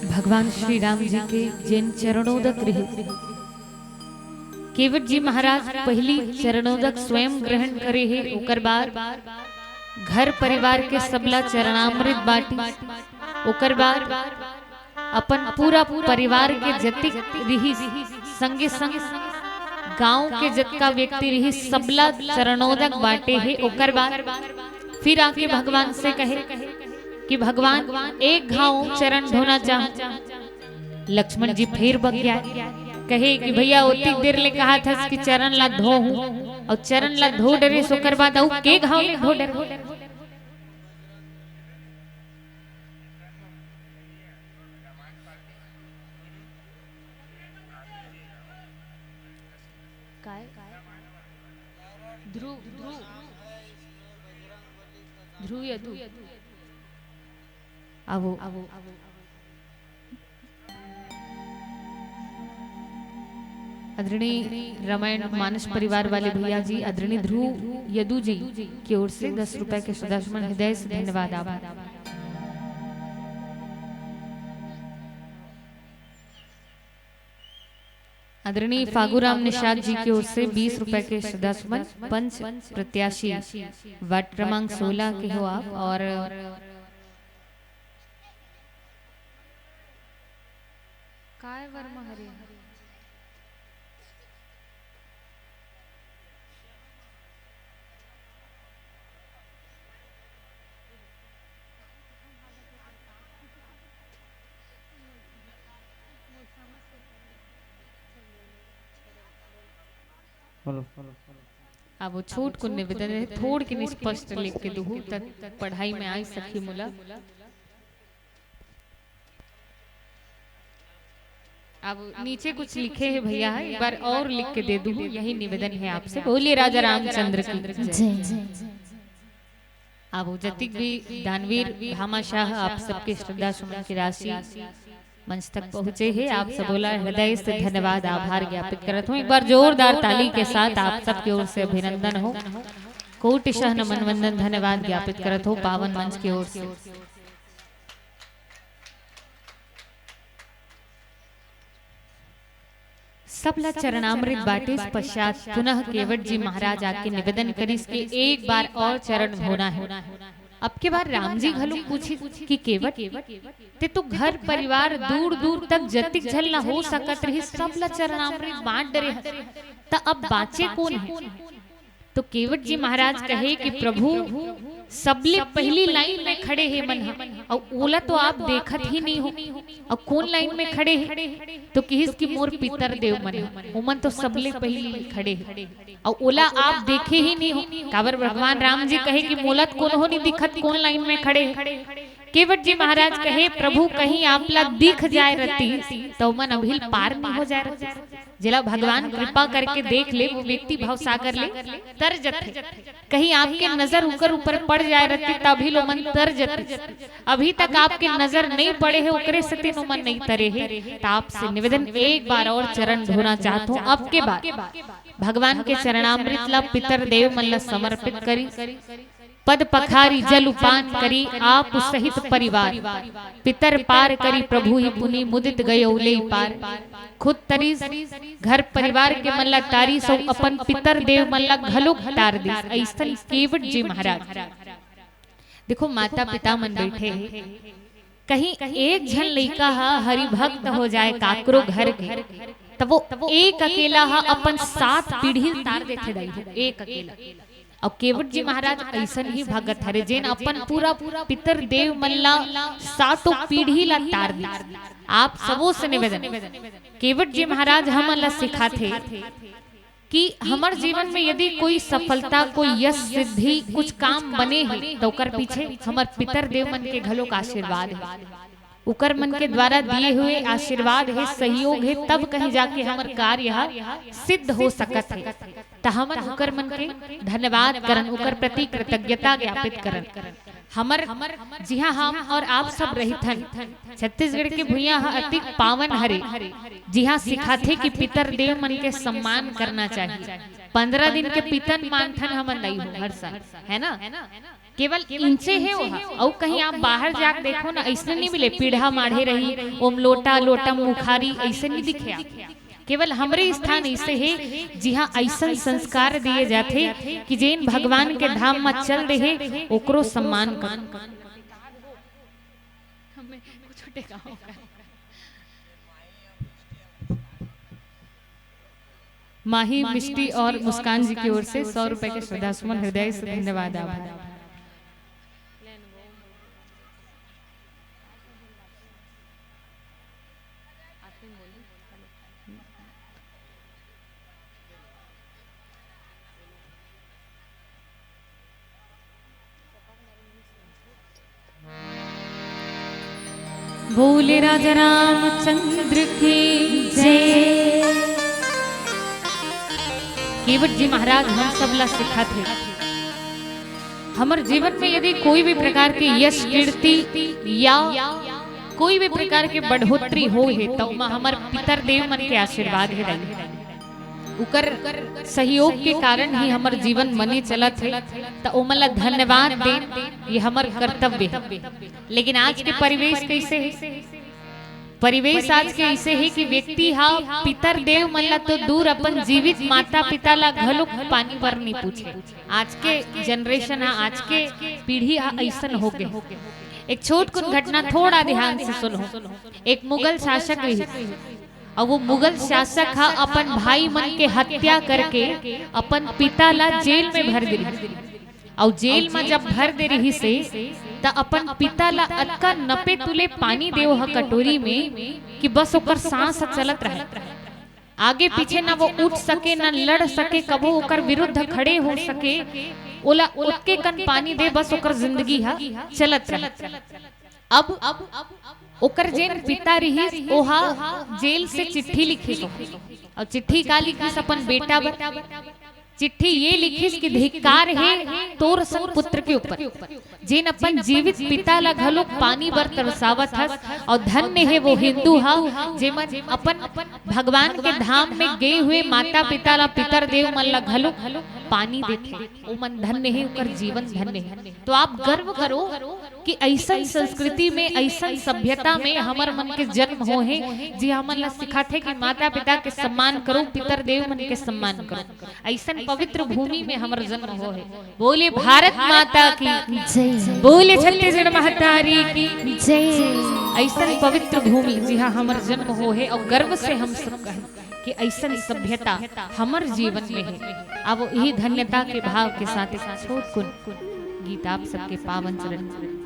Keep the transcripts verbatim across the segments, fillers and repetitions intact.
भगवान श्री राम जी के जेन चरणोदक रहिस, केवट जी महाराज पहिली चरणोदक स्वयं ग्रहण करे हे, ओकर बाद घर परिवार के सबला चरणामृत बांटिस, ओकर बाद अपन पूरा परिवार के जतिक रिहिस, संगे संग गांव के जतका व्यक्ति रिहिस, सबला चरणोदक बांटे हे। ओकर बाद फिर आके भगवान से कहे कि भगवान, एक घाव चरण धोना चाहूं। लक्ष्मण जी फिर बगियाए, कहे कि भैया, ओतिक देर ले कहाथस कि चरण ला धो हूं, अउ चरण ला धो डरेस, ओकर बाद अउ के घाव ले धो डरे। काय? ध्रुव, ध्रुव, ध्रुव यदु। आवो, आवो। आदरणीय रामायण मानस परिवार वाले भैया जी, आदरणीय ध्रुव यदु जी की ओर से दस रुपए के श्रद्धासुमन, हृदय से धन्यवाद, आभार। आदरणीय फागुराम निषाद जी की ओर से बीस रुपए के श्रद्धासुमन, पंच प्रत्याशी, वार्ड क्रमांक सोलह के हो आप, और काय वर्मा हरे? हेलो। अब वो छोट को निवेदन है, थोड़ के स्पष्ट लिख के दुहू, तब पढ़ाई में आई सखी मुला। अब नीचे कुछ लिखे हैं भैया, है, एक बार और लिख के दे दूँ, यही निवेदन है आपसे। बोलिए राजा रामचंद्र की जय। अब जतिक भी दानवीर भामाशाह, आप सबके श्रद्धा सुमन की राशि मंच तक पहुँचे हैं, आप सबोला हृदय से धन्यवाद, आभार ज्ञापित करत हूँ। एक बार जोरदार ताली के साथ आप सबके ओर से अभिनंदन हो, कोटिशः नमन वंदन, धन्यवाद ज्ञापित करत हो पावन मंच की ओर से। सबला चरणामृत बांटिस पश्चात पुनः केवट जी महाराज आके निवेदन करिस के एक बार और चरण धोना है। अब के बार राम जी घलो पूछिस कि केवट, ते तो घर परिवार दूर दूर तक जतिक झन ला हो सकत रहिस, सबला चरणामृत बांट डरे हस, त अब बांचे कोन है? तो केवट जी महाराज कहे कि प्रभु, सबले पहली लाइन में खड़े हे मन ह, अउ ओला तो आप देखत ही नहीं हो, अउ कोन लाइन में खड़े हे? तो किहिस कि मोर पितर देव मन ह, ओमन तो सबले पहली खड़े हे, अउ ओला आप देखे ही नहीं हो। काबर भगवान राम जी कहे कि मोला तो कोनो नहीं दिखत, कोन लाइन में खड़े हे? केवट जी महाराज कहे, प्रभु, कहीं आप ला दिख जाए रहती, तो मन अभी पार नहीं हो जाए रहती। जेला भगवान कृपा करके देख ले, वो व्यक्ति भवसागर ले तर जथे। कहीं आपके नजर उकर ऊपर पड़ जाए रहती, तभी लो मन तर जथे। अभी तक आपके नजर नहीं पड़े है, ओकरे सेती नो मन नहीं तरे है। त आपसे निवेदन, एक बार और चरण धोना चाहत हूँ। अब के बार भगवान के चरणामृत ला पितर देव मन ला समर्पित करी। पद पखारी जल उपान करी आप सहित परिवार। पितर पार करी प्रभु ही पुनि मुदित गयो लेई पार। खुद तरीस, घर परिवार के मन ला तारीस अउ अपन पितर देव मन ला घलो तार दीस। अइसन केवट जी महाराज। देखो, माता पिता मन बैठे हे, कहीं एक झन लइका ह हरिभक्त हो जाए काकरो घर के, त वो एक अकेला ह अपन सात पीढ़ी तार देथे दाई, एक अकेला। अउ केवट जी महाराज अइसन ही भगत हरे, जेन अपन पूरा पितर देव मन ला सातों पीढ़ी ला तार दीस। आप सबो से निवेदन, केवट जी महाराज हमन ला सिखाथे कि हमर जीवन में यदि कोई सफलता, कोई यश, सिद्धि, कुछ काम बने हे, त ओकर पीछे हमर पितर देव मन के घलोक आशीर्वाद हे। उकर मन के द्वारा दिए हुए आशीर्वाद हे, सहयोग हे, तब कहीं जाके हमर कार्य ह सिद्ध हो सकत हे। त हमन उकर मन के धन्यवाद करन, उकर प्रति कृतज्ञता ज्ञापित करन। हमर, जिहाँ हम और आप सब रहिथन, छत्तीसगढ़ के भुइयां ह अतिक पावन हरे, जिहाँ सिखाथे कि पितर देव मन के सम्मान करना चाहिए। पंद्रह दिन के पितन मानथन हमन दाई हो हर साल, है ना? केवल इंचे हे ओहा। अउ कहीं आप बाहर जाके देखो ना, अइसने नहीं मिले, पीढ़ा माढ़े रही, ओम लोटा, लोटम, मुखारी, अइसे नहीं दिखे आप। केवल हमरे स्थान अइसे हे, जिहाँ अइसन संस्कार दिए जाथे कि जेन भगवान के धाम म चल दे हे, ओकरो सम्मान कर। माही, मिष्टी और मुस्कान जी की ओर से सौ रुपए के श्रद्धा सुमन, हृदय से धन्यवाद, आभार। बोले राजा रामचंद्र की जय। केवट जी महाराज हम सब ला सिखाथे, हमर जीवन में यदि कोई भी प्रकार के यश कीर्ति या कोई भी प्रकार के बढ़ोतरी हो हे, त ओमा हमर पितर देव मन के आशीर्वाद हे दाई। उकर सहयोग के कारण ही हमर जीवन बने चलत हे, त ओमन ला धन्यवाद देन, ये हमर कर्तव्य हे। लेकिन आज के परिवेश कइसे हे? परिवेश आज के अइसे हे कि व्यक्ति हा पितर देव मन ला तो दूर, अपन जीवित माता पिता ला घलो पानी बर नइ पूछे। आज के generation हा, आज के पीढ़ी हा अइसन हो गे। एक छोट कुन घटना थोड़ा ध्यान से सुनो। एक मुगल शासक रहिस, अउ वो मुगल शासक हा अपन भाई मन के हत्या करके अपन पिता ला जेल में भर दे रिहिस। अउ जेल म जब भर दे रिहिस हे, त अपन पिता ला अतका नपे तुले पानी देव ह कटोरी में कि बस ओकर सांस ह चलत रहय। आगे पीछे न वो उठ सके, न लड़ सके, कभू ओकर विरुद्ध खड़े हो सके। ओला ओतके कन पानी दे, बस ओकर जिंदगी ह चलत रहय। अब ओकर जेन पिता रिहिस, ओहा जेल से चिट्ठी लिखिस, अउ चिट्ठी का लिखिस? अपन बेटा बर चिट्ठी ये लिखिस कि धिक्कार हे तोर सन पुत्र के ऊपर, जेन अपन जीवित पिता ला घलोक पानी बर तरसावत हस, अउ धन्य हे वो हिंदू हा, जेमन अपन भगवान के धाम में गए हुए माता पिता ला, पितर देव मन ला घलोक पानी देथे। ओमन धन्य हे, ओकर जीवन धन्य हे। तो आप गर्व करो कि अइसन संस्कृति में, अइसन सभ्यता में हमर मन के जन्म हो हे, जे हमन ला सिखाथे कि माता पिता के सम्मान करो, पितर देव मन के सम्मान करो। अइसन पवित्र भूमि में हमर जन्म हो हे। बोले भारत माता की जय। बोले छत्तीसगढ़ महतारी की जय। अइसन पवित्र भूमि जिहाँ हमर जन्म हो हे, अउ गर्व से हम सब कहें कि अइसन सभ्यता हमर जीवन में हे। अब यही धन्यता के भाव के साथ एक छोट कुन गीत आप सबके पावन चरण।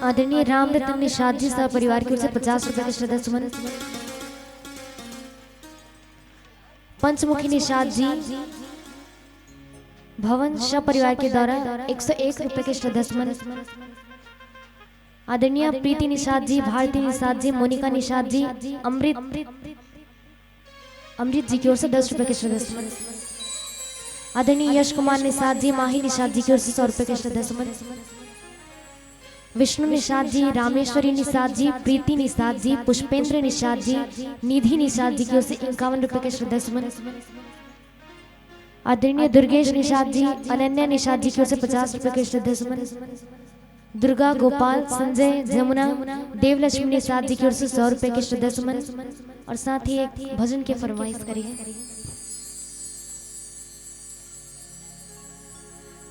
आदरणीय रामरतन निषाद जी सह परिवार की ओर से पचास रुपए के श्रद्धा सुमन। पंचमुखी निषाद जी, भवन शाह परिवार के द्वारा एक सौ एक रुपए के श्रद्धा सुमन। आदरणीय प्रीति निषाद जी, भारती निषाद जी, मोनिका निषाद जी, अमृत, अमृत जी की ओर से दस रुपए के श्रद्धा सुमन। आदरणीय यश कुमार निषाद जी, माही निषाद जी की ओर से सौ रुपए के श्रद्धा सुमन। विष्णु निषाद जी, रामेश्वरी निषाद जी, प्रीति निषाद जी, पुष्पेंद्र निषाद जी, निधि निषाद जी की ओर से इक्यावन रुपए के श्रद्धा सुमन। आदरणीय दुर्गेश निषाद जी, अनन्या निषाद जी की ओर से पचास रुपए के श्रद्धा सुमन। दुर्गा, गोपाल, संजय, जमुना, देवलक्ष्मी निषाद जी की ओर से सौ रुपए के श्रद्धा सुमन। और साथ ही एक भजन की फरमाइश करी है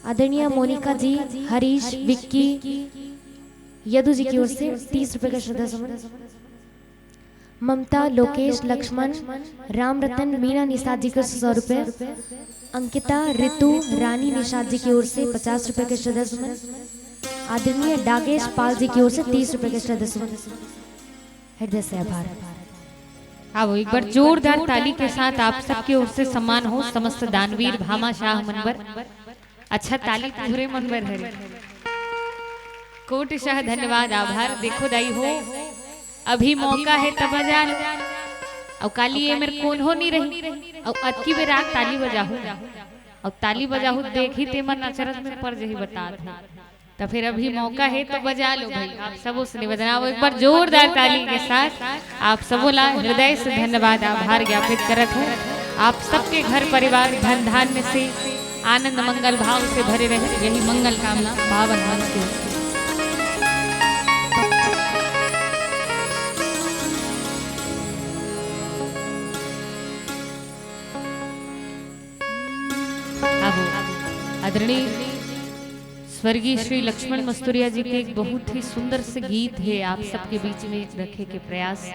आदरणीय मोनिका जी, हरीश, विक्की, यदु जी की ओर से तीस रुपए का श्रद्धा सुमन। ममता, लोकेश, लक्ष्मण, राम रतन, मीना निषाद जी की ओर से सौ रुपए। अंकिता, ऋतु, रानी निषाद जी की ओर से पचास रुपए के श्रद्धा सुमन। आदरणीय डागेश पाल जी की ओर से तीस रुपए के श्रद्धा सुमन। हृदय से आभार। आओ, एक बार जोरदार ताली के साथ आप सबके ओर से सम्मान हो समस्त दानवीर भामाशाह मन बर। अच्छा, ताली तुहरे मन बर हरे। कोटिशः धन्यवाद, आभार। देखो दाई हो, अभी मौका हे त बजा लो। अउ काली ए मेर कोनो नइ रही, अउ अतकी बेर आके ताली बजाहू, अउ ताली बजाहू, देखही ते मन अचरज में पर जही, बतात हँव। त फिर अभी मौका हे त बजा लो भाई, आप सबो से निवेदन, आओ एक बार जोरदार ताली के साथ आप सबो ला हृदय से धन्यवाद, आभार ज्ञापित करत हँव। आप सबके घर परिवार धन धान्य से आनंद मंगल भाव से भरे रहे, यही मंगल कामना पावन मंच के। आदरणीय स्वर्गीय श्री लक्ष्मण मस्तुरिया जी के एक बहुत ही सुंदर से गीत हे, आप सबके बीच में रखे के प्रयास।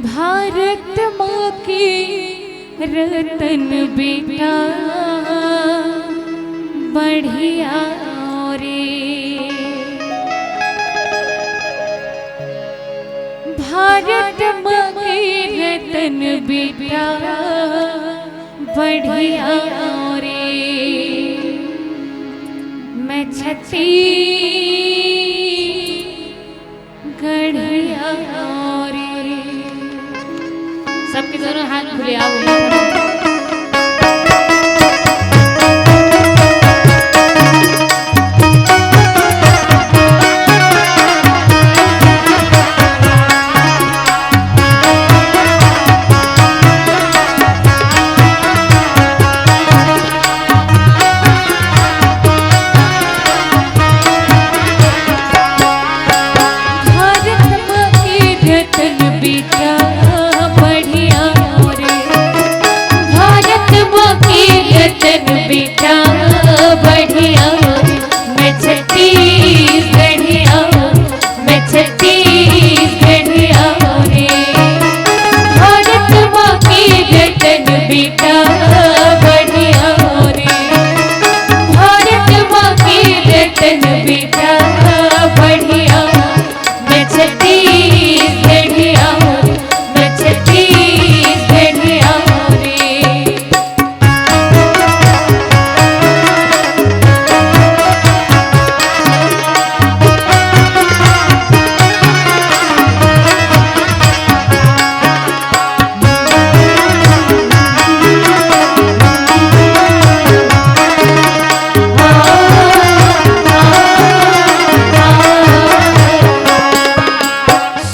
भारत माँ के रतन बेटा बढ़िया रे, भारत माँ के रतन बेटा बढ़िया रे, मैं छत्तीस गढ़िया रे। सबके दोनों हाथ खुले, आओ। भारत माँ के रतन बेटा बढ़िया रे, भारत माँ के रतन बेटा बढ़िया, मैं छत्तीसगढ़िया, मैं छत्तीसगढ़िया रे, भारत माँ के रतन बेटा बढ़िया रे, भारत माँ के रतन बेटा बढ़िया, मैं छत्तीसगढ़िया, मैं छत्तीसगढ़िया रे।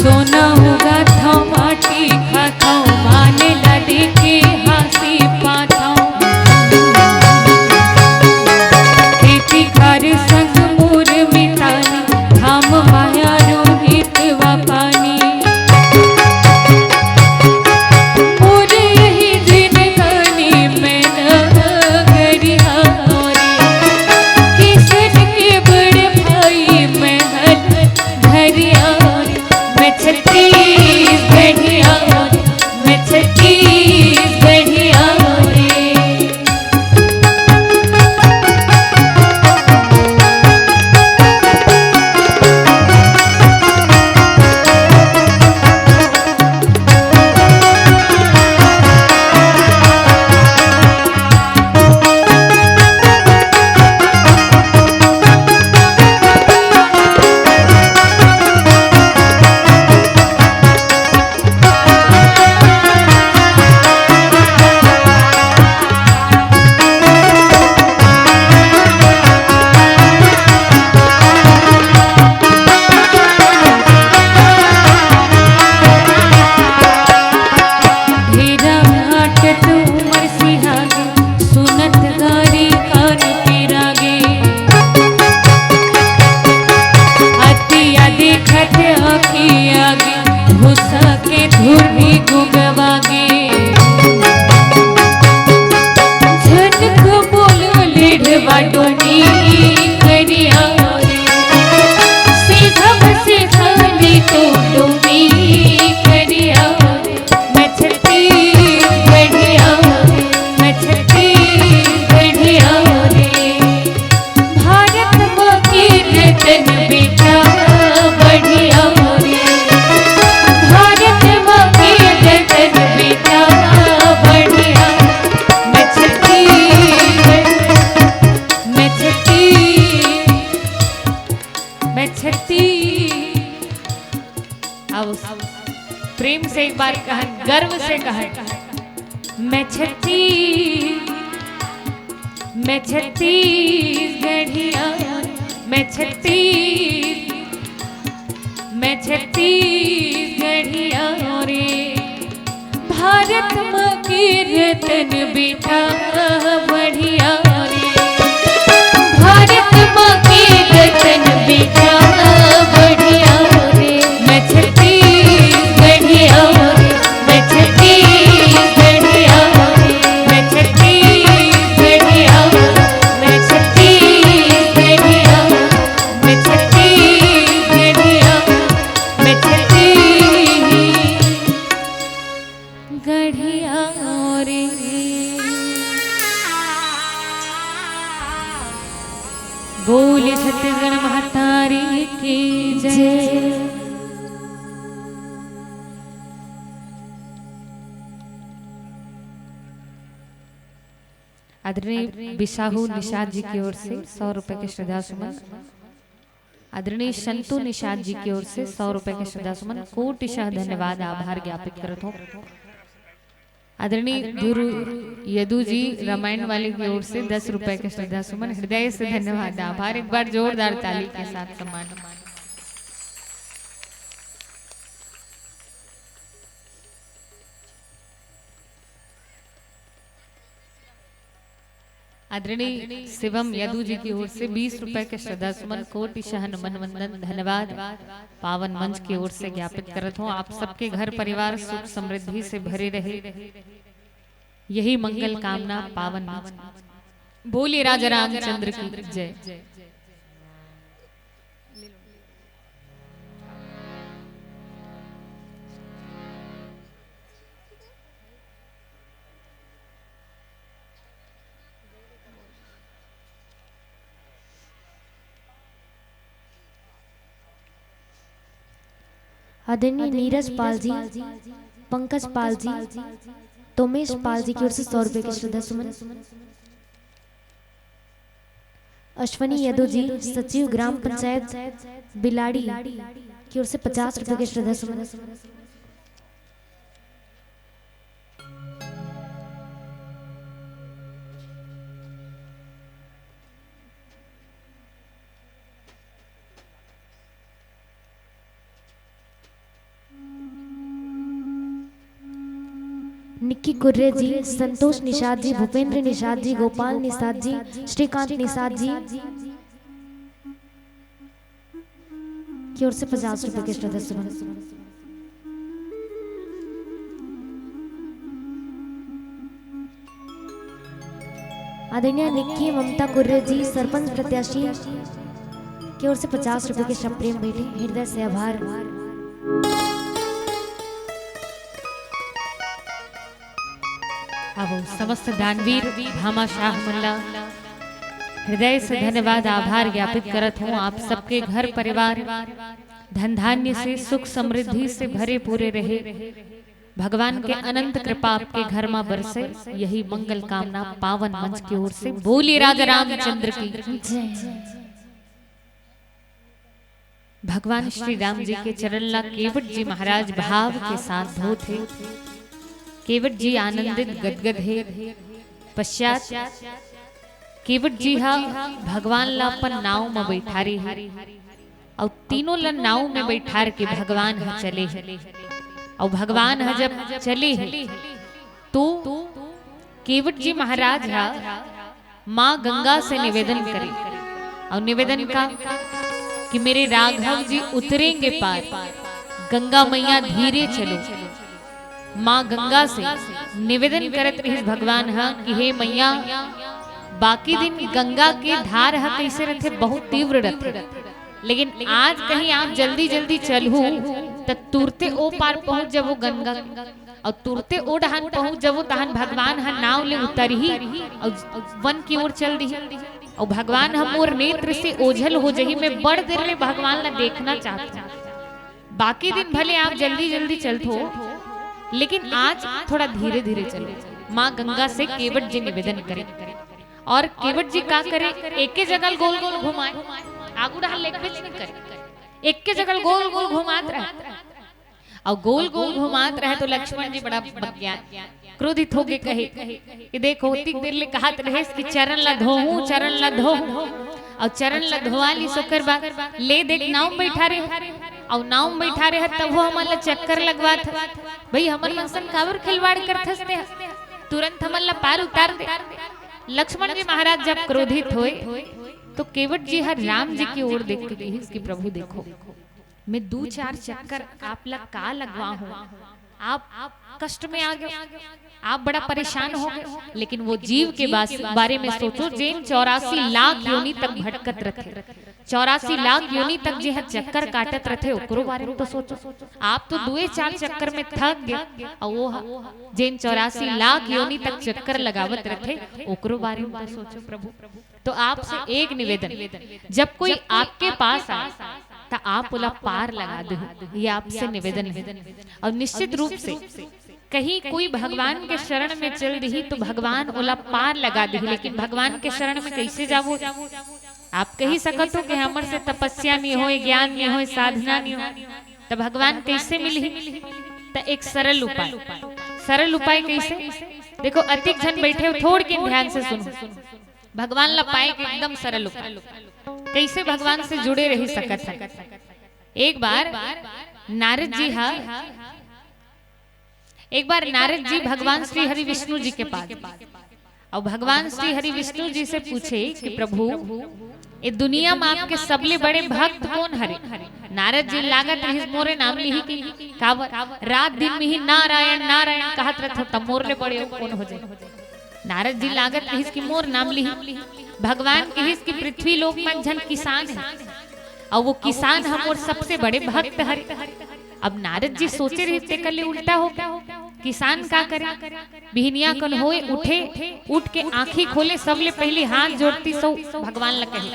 सोना उगाथव, माटी खाथव, माने ला देके हांसी पाथव। खेती खार संग मोर मितानी, धाम माया रोहित वा पानी। मोर यही जिनगानी मैं नगरिया रे, किसन के बड़े भाई मैं हर घरिया रे। मैं छत्तीसगढ़िया, मैं छत्तीसगढ़िया रे। ढेरा घाट तू मरसिहागे, सुनत गारी कान पिरागे। अतिया देखत आँखी आगे, भूसा के धूर भी गुंगवागे। झनक बोलो लेढ़वा डोनी करिया रे, सीधा सीधा ले तो डोनी करिया रे। मैं छत्तीसगढ़िया बार कहन, गर्व से कहन, मैं छत्तीस, मैं छत्तीसगढ़िया, मैं छत्तीस, मैं छत्तीसगढ़िया रे। भारत माँ के रतन बेटा बढ़िया रे। भारत माँ के रतन बेटा बढ़िया रे। मैं छत्तीसगढ़िया रे, मैं छत्तीसगढ़िया रे, मैं छत्तीसगढ़िया रे, मैं छत्तीसगढ़िया रे, मैं छत्तीसगढ़िया रे, मैं छत्तीस गढ़िया रे। बोल छत्तीसगढ़ महतारी की जय। आदरणीय बिसाहू निषाद जी की ओर से सौ रुपए के श्रद्धा सुमन। आदरणीय संतु निषाद जी की ओर से सौ रुपए के श्रद्धा सुमन, कोटिशः धन्यवाद, आभार ज्ञापित करत हों। आदरणीय धुरु यदु जी रामायण वाले की ओर से दस रुपए के श्रद्धा सुमन, हृदय से धन्यवाद, आभार। एक बार जोरदार ताली के साथ सम्मान। आदरणीय शिवम यदु जी की ओर से बीस रुपए के श्रद्धा सुमन, कोटिशः नमन वंदन, धन्यवाद। पावन मंच की ओर से ज्ञापित करत हों, आप सबके घर परिवार सुख समृद्धि से भरे रहे, यही मंगल कामना पावन मंच। बोलिए राजा रामचंद्र की जय। आदरणीय नीरज पाल जी, पंकज पाल जी, तोमेश पाल जी की ओर से सौ रुपए के श्रद्धा सुमन। अश्वनी यदु जी, सचिव ग्राम पंचायत बिलाड़ी की ओर से पचास रुपए के श्रद्धा सुमन। निक्की कुर्रे जी, संतोष निषाद जी, भूपेंद्र निषाद जी, गोपाल निषाद जी, श्रीकांत निषाद जी की ओर से पचास रुपए के श्रद्धा सुमन। आदरणीय निक्की ममता कुर्रे जी, सरपंच प्रत्याशी की ओर से पचास रुपए के सप्रेम भेंट, हृदय से आभार। अब समस्त दानवीर भामाशाह मन ला हृदय से धन्यवाद, आभार ज्ञापित करत हों। आप सबके घर परिवार धन धान्य से सुख समृद्धि से भरे पूरे रहे। भगवान के अनंत कृपा आपके घर मा बरसे, यही मंगल कामना पावन मंच की ओर से। बोलिए राजा रामचंद्र की जय। भगवान श्री राम जी के चरण ला केवट जी महाराज भाव के साथ धोत हे। केवट जी आनंदित गदगद हे। पश्चात केवट जी हा भगवान ला अपन नाव म बैठारे हे। अउ तीनों ल नाव में बैठार के भगवान ह चले हे। अउ भगवान ह जब चले हे, तो केवट जी महाराज ह माँ गंगा से निवेदन करे, अउ निवेदन का कि मेरे राघव जी उतरेंगे पार, गंगा मैया धीरे चलो। माँ गंगा से निवेदन करत रहिस भगवान ह कि हे मैया, बाकी दिन गंगा के धार ह कइसे रथे, बहुत तीव्र रथे, लेकिन आज कहीं आप जल्दी जल्दी चलहू त तुरते ओ पार पहुंच जबो गंगा, अउ तुरते ओ डहान पहुंच जबो तहन भगवान ह नाव ले उतरही अउ वन की ओर चल दिही। अउ भगवान ह मोर नेत्र से ओझल हो जही, मैं बड़ देर ले भगवान ला देखना चाहत हूँ। बाकी दिन भले आप जल्दी जल्दी चलथो, लेकिन आज थोड़ा धीरे धीरे चलो। माँ गंगा से केवट जी निवेदन करे। और केवट जी का करे, एके जगह गोल गोल घुमाए, आगू डहर लेगबेच नहीं करे, एके जगह गोल गोल घुमात रहे। अउ गोल गोल घुमात रहे तो लक्ष्मण जी बड़ा बगियान, क्रोधित होके कहे कि देखो, ओतिक देर ले कहत रहेस कि चरण ला धोहूं, चरण ला धोहूं, अउ चरण ला धोवा लिस, ओकर बाद ले देख नाव म बइठारे हस, अउ नाव म बइठारे हस तभो हमन ला चक्कर लगवात हस। भई हमर मन संग काबर खिलवाड़ करथस ते? तुरंत हमन ला पार उतार दे। लक्ष्मण जी महाराज जब क्रोधित होय तो केवट जी हर राम जी के ओर देख के कहिस कि प्रभु देखो, मैं दू चार चक्कर आप ला का लगवाहूं, आप कष्ट में आ गए, आप बड़ा परेशान हो गए, लेकिन वो जीव के बास-, बारे में सोचो, जेन चौरासी लाख योनि तक भटकत रथे, चौरासी लाख योनि तक जे ह चक्कर काटत रथे, ओकरो बारे में तो सोचो। आप तो दुए चार चक्कर में थक गए, अउ वो ह, जेन चौरासी लाख योनि तक चक्कर लगावत रथे, ओकरो बारे में तो सोचो प्रभु। तो आपसे एक निवेदन, जब कोई आपके पास आए, त आप ओला पार लगा देहू, ये आपसे निवेदन है। अउ निश्चित रूप से कहीं कोई भगवान के शरण में चल दिही तो भगवान ओला पार लगा दिही, लेकिन भगवान के शरण में कैसे जाबो? आप कही सकत हो कि हमर से तपस्या नहीं होय, ज्ञान नहीं होय, साधना नहीं होय, त भगवान कैसे मिलही? त एक सरल उपाय। सरल उपाय कैसे? देखो, अतिक झन बैठे हो, थोड़ के ध्यान से सुनो। भगवान ला पाए के एकदम सरल उपाय। कैसे भगवान से जुड़े रही सकत है? एक बार नारद जी हा, एक बार नारद जी भगवान श्री हरि विष्णु जी के पास, अउ भगवान श्री हरि विष्णु जी से पूछे कि प्रभु, ये दुनिया में आपके सबले बड़े भक्त कौन हरे? नारद जी लागत रहिस मोरे नाम लिही कि काबर रात दिन में ही नारायण नारायण कहत रहत हो, त मोर ले बड़े कोन हो जाए? नारद जी लागत रहिस कि मोर नाम लिही। भगवान कहिस कि पृथ्वी लोक में झन किसान है, अउ वो किसान ह मोर सबसे बड़े भक्त हरे। अब नारद जी सोचे रहिस तेकर ले उल्टा हो गया। किसान का करे? बिहनिया कन होए उठे, उठ के आंखी खोले, सबले पहली हाथ जोड़तिस अउ भगवान ला कहे,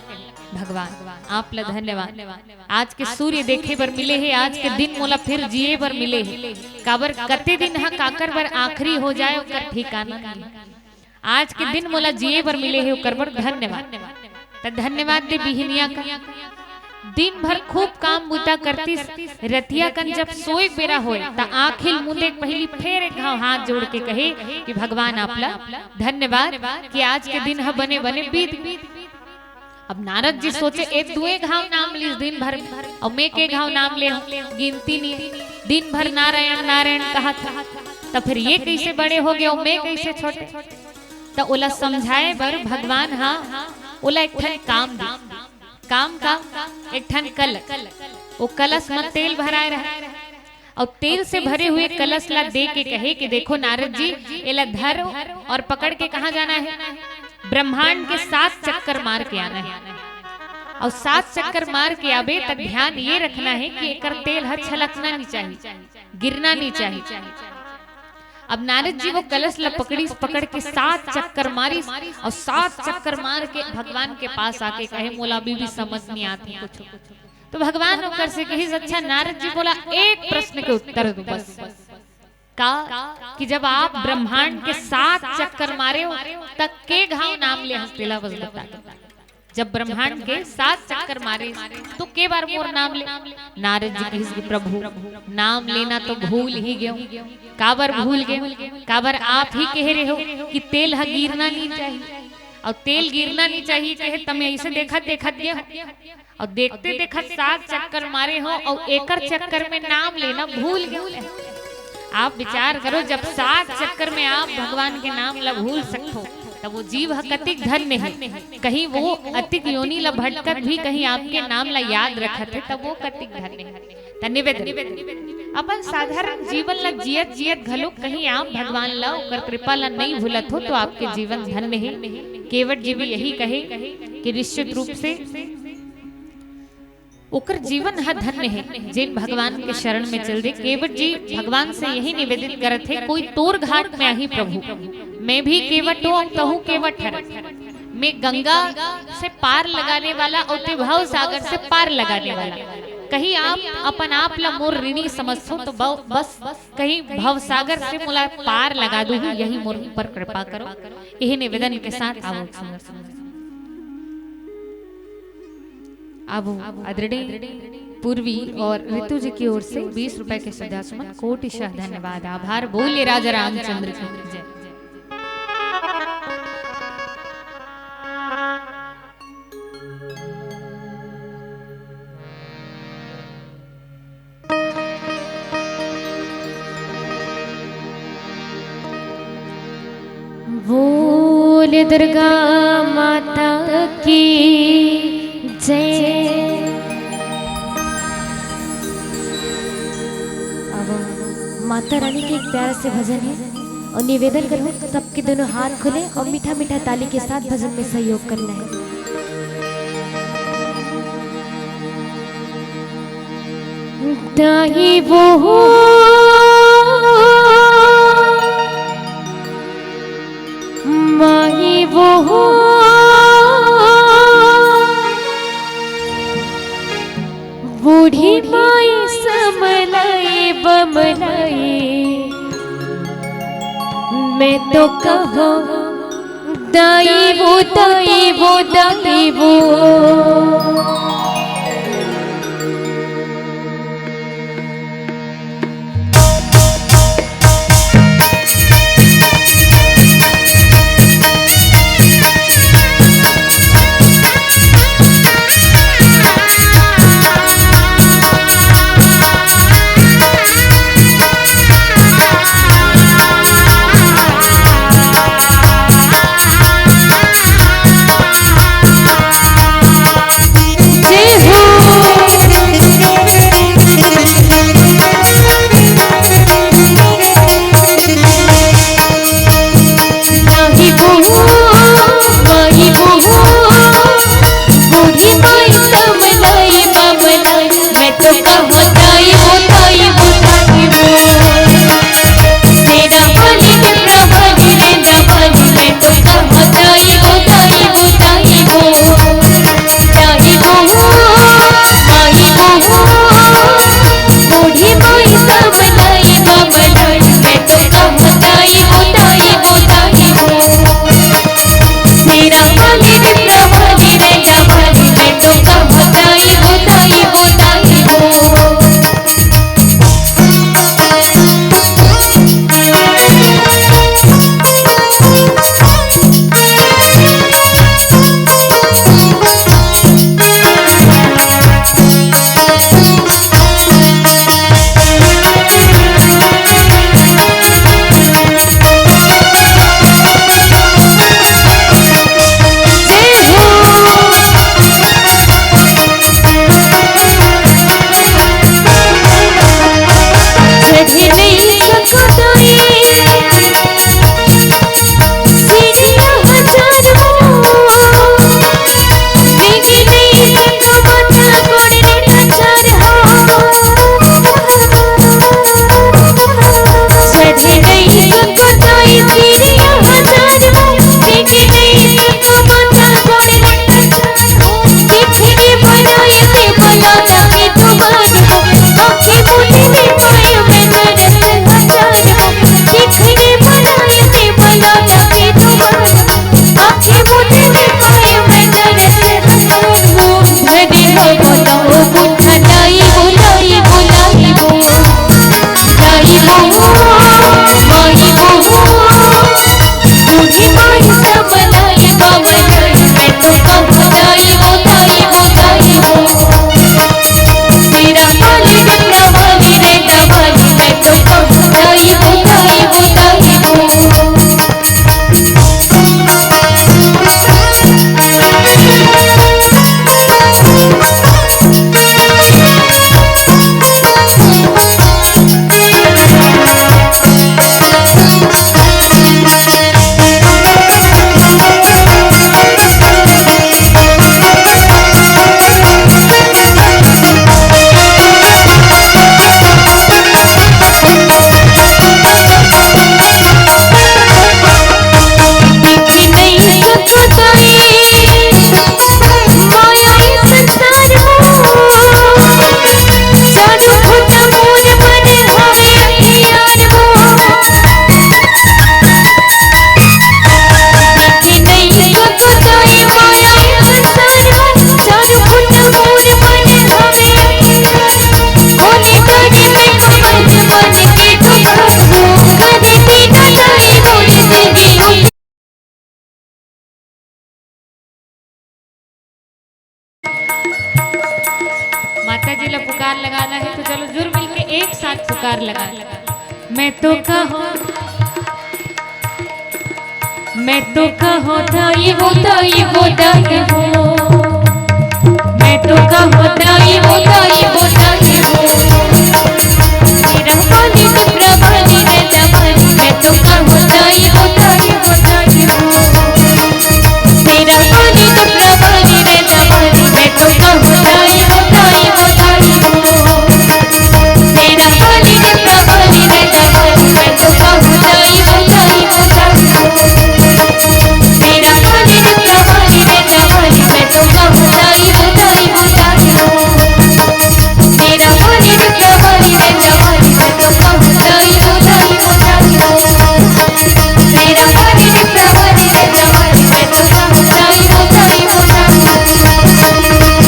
भगवान, आप ला धन्यवाद, आज के सूर्य देखे बर मिले हे, आज के दिन मोला फिर जिए बर मिले हे। काबर कते दिन ह काकर बर आखिरी हो जाए, ओकर ठिकाना नहीं। आज के दिन मोला जिए बर मिले हे, ओकर बर धन्यवाद। त धन्यवाद दे बिहनिया का। दिन भर खूब काम बूता करतिस, रतिया कन जब सोए के बेरा होए, त आंखी ल मूंदे के पहिली फेर एक घाव हाथ जोड़ के कहे कि भगवान, आप ला धन्यवाद कि आज के दिन ह बने बने बीत गे। अब नारद जी सोचे, ए दुए घाव नाम लिस दिन भर में, अउ मैं के घाव नाम ले हूं, गिनती नहीं। दिन भर नारायण नारायण कहत हंव, त फिर ये कैसे बड़े हो गए, अउ मैं कैसे छोटे? त ओला समझाए बर भगवान हा ओला एक ठन काम दे। काम का? एक ठन कलश। वो कलश म तेल भराए रहे। अउ तेल से भरे हुए कलश ला दे के कहे कि देखो नारद जी, एला धरो अउ पकड़ के कहां जाना हे? ब्रह्मांड के सात चक्कर मार के आना हे। अउ सात चक्कर मार के आबे त ध्यान ये रखना हे कि एकर तेल ह छलकना नहीं चाहिए, गिरना नहीं चाहिए। अब नारद जी वो कलश ला पकड़िस, पकड़ के सात चक्कर मारिस अउ सात चक्कर मार के भगवान के पास आके कहे, मोला अभी भी समझ नहीं आत हे कुछ। त भगवान ओकर से कहिस, अच्छा नारद जी, मोला एक प्रश्न के उत्तर दो बस। का? कि जब आप ब्रह्मांड के सात चक्कर मारे हो, त के घाव नाम ले हंस, तेला बस बता दो। जब ब्रह्मांड के सात चक्कर मारे, त के बार मोर नाम ले? नारद जी कहिस कि प्रभु, नाम लेना तो भूल ही गयो। काबर भूल गयो? काबर आप ही कहे रहे हो कि तेल ह गिरना नहीं चाहिए, अउ तेल गिरना नहीं चाहिए कहे, त मैं ऐसे देखत देखत गयो। अउ देखते देखत सात चक्कर मारे हो अउ एकर चक्कर में नाम लेना भूल गए। आप विचार करो, जब सात चक्कर में आप भगवान के नाम ला भूल सकथो, तब वो जीव ह कतिक धन्य हे। कहीं वो अतिक योनि ला भटकत भी कहीं आपके नाम ला याद रखत हे, तब वो कतिक धन्य हे। त निवेदन, अपन साधारण जीवन ला जियत जियत घलो कहीं आप भगवान ला, ओकर कृपा ला नहीं भूलत हो, तो आपके जीवन धन्य हे। केवट जी भी यही कहे कि निश्चित रूप से ओकर जीवन ह धन्य हे, जेन भगवान के शरण में चल दे। केवट जी भगवान से यही निवेदित करत हे, कोई तोर घाट में आही प्रभु, मैं भी केवट हंव, तहूं केवट हरस। मैं गंगा से पार लगाने वाला अउ ते भव सागर से पार लगाने वाला। कहीं आप अपन आप ला मोर ऋणी समझथो, त ब-, बस कहीं भव सागर से मोला पार लगा दूहू, यही मोर ऊपर कृपा करो। यही निवेदन के साथ आवो सुंदर सुंदर। अब आदरणीय पूर्वी और ऋतु जी की ओर से बीस रुपए के श्रद्धा सुमन, कोटिशः धन्यवाद, आभार। बोलिए राजा रामचंद्र की जय। बोल दुर्गा माता की जय। अब माता रानी के एक प्यारा से भजन है और निवेदन करूँ, सबके दोनों हाथ खुले और मीठा मीठा ताली के साथ भजन में सहयोग करना है। दाई वो हो, माई वो हो, बूढ़ी माई समलाई बमलाई, मैं तो कहूँ दाई वो, दाई वो, दाई वो। जी ला पुकार लगाना है, तो चलो जुर मिलके एक साथ पुकार लगा। मैं तो कहो, मैं तो कहो दाई वो, दाई वो, दाई वो। मैं तो कहो दाई वो, दाई वो, दाई वो। तेरा पानी टुकड़ा पानी रहता पानी। मैं तो कहो दाई वो, दाई वो, दाई वो। तेरा पानी टुकड़ा पानी रहता पानी। मैं तो कहो दाई वो, दाई वो, दाई वो। तेरा पानी टुकड़ा पानी रहता पानी। मैं तो कहो दाई वो, दाई वो, दाई वो। तेरा पानी टुकड़ा पानी रहता पानी। मैं तो कहो दाई वो, दाई वो, दाई वो। तेरा पानी टुकड़ा पानी रहता पानी। मैं तो कहो दाई वो, दाई वो, दाई वो। तेरा पानी टुकड़ा पानी रहता पानी। मैं तो कहो दाई वो, दाई वो, दाई वो।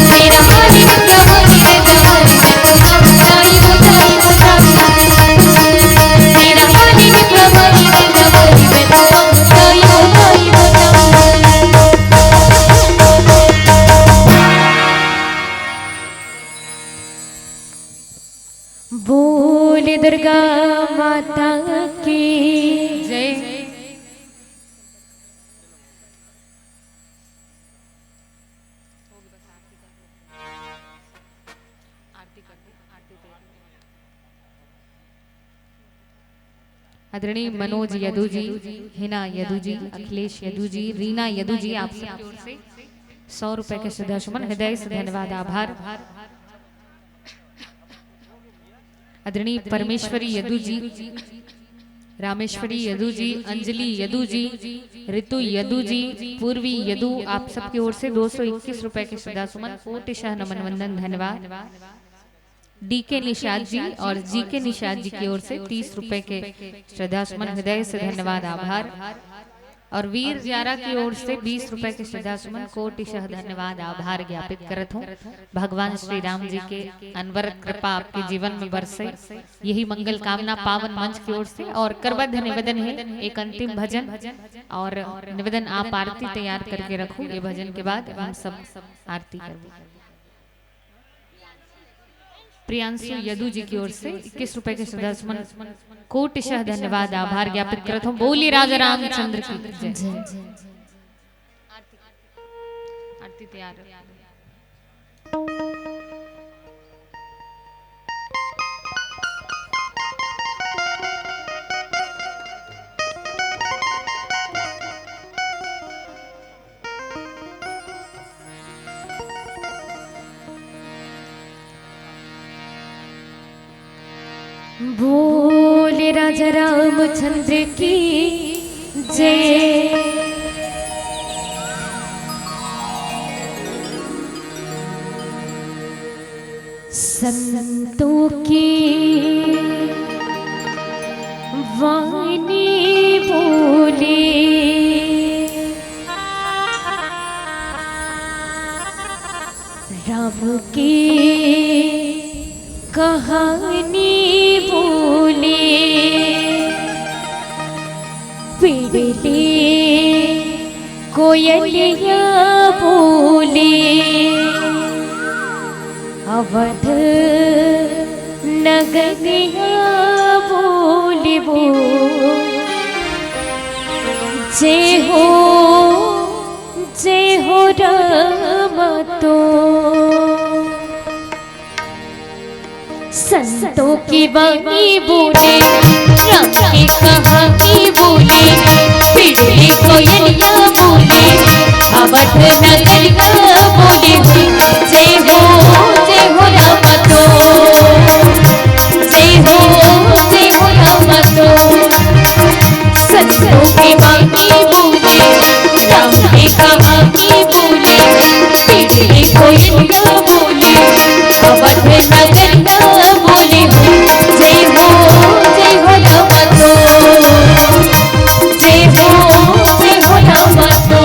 तेरा पानी टुकड़ा पानी रहता पानी। मैं तो कहो दाई वो, दाई वो, दाई वो। तेरा पानी टुकड़ा पानी रहता पानी। मैं तो कहो दाई वो, दाई वो, दाई वो। बोल दुर्गा माता की जय। आदरणीय मनोज यदु जी, हिना यदु जी, अखिलेश यदु जी, रीना यदु जी, आप सबकी ओर से सौ रुपए के श्रद्धा सुमन, हृदय से धन्यवाद, आभार। आदरणीय परमेश्वरी यदु जी, रामेश्वरी यदु जी, अंजलि यदु जी, ऋतु यदु जी, पूर्वी यदु, आप सबकी ओर से दो सौ इक्कीस रुपए के श्रद्धा सुमन, कोटिशः नमन वंदन, धन्यवाद। डीके निषाद जी और जीके निषाद जी की ओर से तीस रुपए के श्रद्धा सुमन, हृदय से धन्यवाद, आभार। और वीर जारा की ओर से बीस रुपए के श्रद्धा सुमन, कोटिशः धन्यवाद, आभार ज्ञापित करत हूँ। भगवान श्री राम जी के अनवरत कृपा आपके जीवन में बरसे, यही मंगल कामना पावन मंच की ओर से। और करबद्ध निवेदन है एक अंतिम भजन, और निवेदन आप आरती तैयार करके रखो, ये भजन के बाद हम सब आरती करबो। प्रियांशु यदु जी की ओर से इक्कीस रुपए के श्रद्धा सुमन, कोटिशः धन्यवाद, आभार ज्ञापित करत हूँ। बोलिए राजा रामचंद्र की जय। जय। आरती तैयार रखो। बोल राजा रामचंद्र की जय। संतों की वाणी बोली, राम की कहानी बोली, पिरली कोयलिया बोली, अवध नगरिया बोली बोल। जय हो, जय हो राम तो। संतों की वाणी बोले, राम की कहानी बोले, पिरली कोयलिया बोले, अवध नगरिया बोले। जय हो, जय हो राम तो, जय हो, जय हो राम तो। संतों की वाणी बोले, राम की कहानी बोले, पिरली कोयलिया बोले, अवध नगरिया बोले। जय हो, जय हो राम तो, जय हो, जय हो राम तो।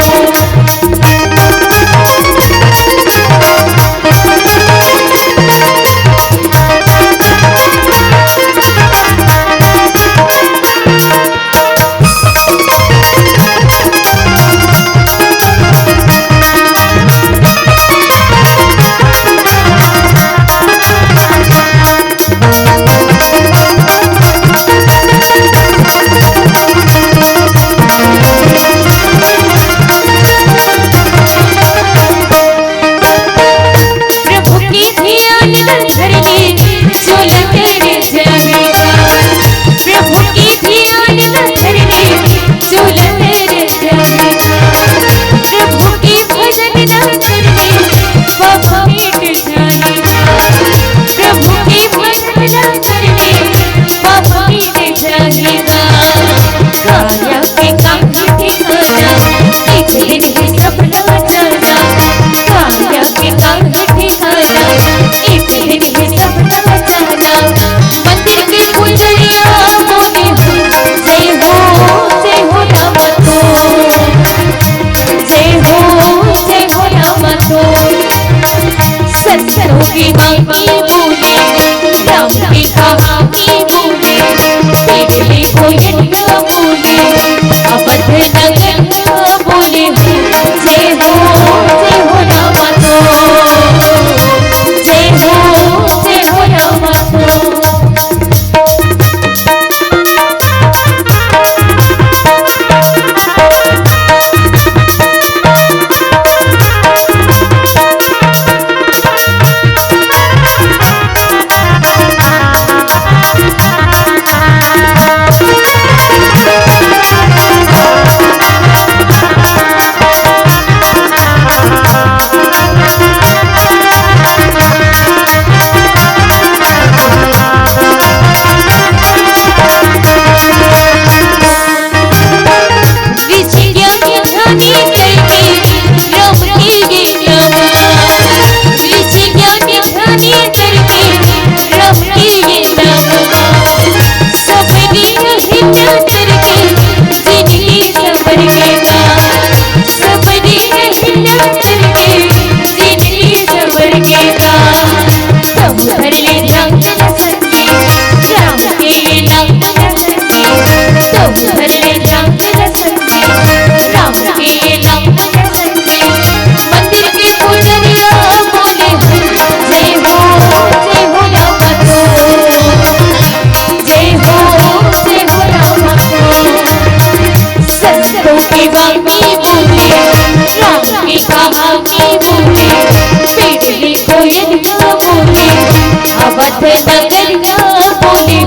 अठे नगरिया बोले,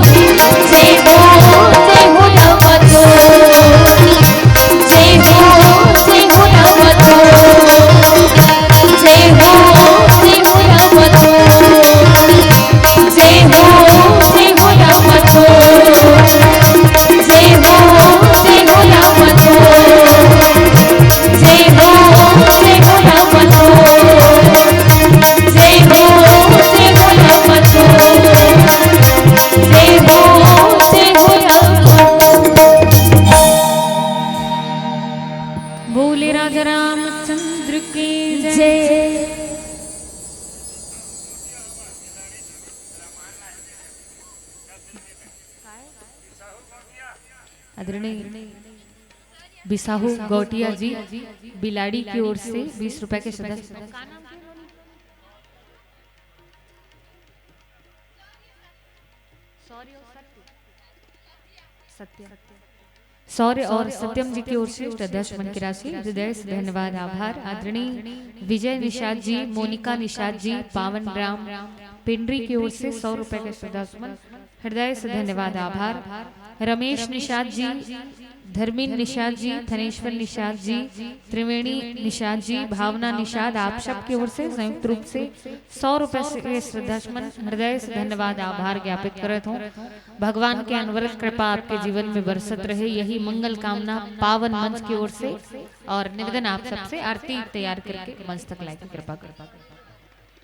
जय हो, जय हो रामा तो। जय हो, जय हो रामा तो। जय हो, जय हो रामा तो। जय हो, जय हो रामा तो। जय हो, जय हो रामा तो। जय हो, जय हो रामा तो। जय हो, जय हो रामा तो। जय हो, जय हो रामा तो। बोले राजा रामचंद्र की जय। जय। आदरणीय बिसाहू गौटिया जी बिलाड़ी की ओर से बीस रुपए के सदस्य। सत्य। सौर्य और सत्यम जी की ओर से श्रद्धा सुमन की राशि, हृदय से धन्यवाद, आभार। आदरणीय विजय निषाद जी, मोनिका निषाद जी, पावन राम पिंडरी की ओर से सौ रुपए के श्रद्धा सुमन, हृदय से धन्यवाद, आभार। रमेश निषाद जी, धर्मेन निषाद जी, थनेश्वर निषाद जी, त्रिवेणी निषाद जी, भावना निषाद, आप सबकी ओर से संयुक्त रूप से सौ रुपए से श्रद्धा सुमन, हृदय से धन्यवाद, आभार ज्ञापित करत हूँ। भगवान के अनवरत कृपा आपके जीवन में बरसत रहे, यही मंगल कामना पावन मंच की ओर से। और निवेदन आप सबसे, आरती तैयार करके मंच तक लाए की कृपा करें।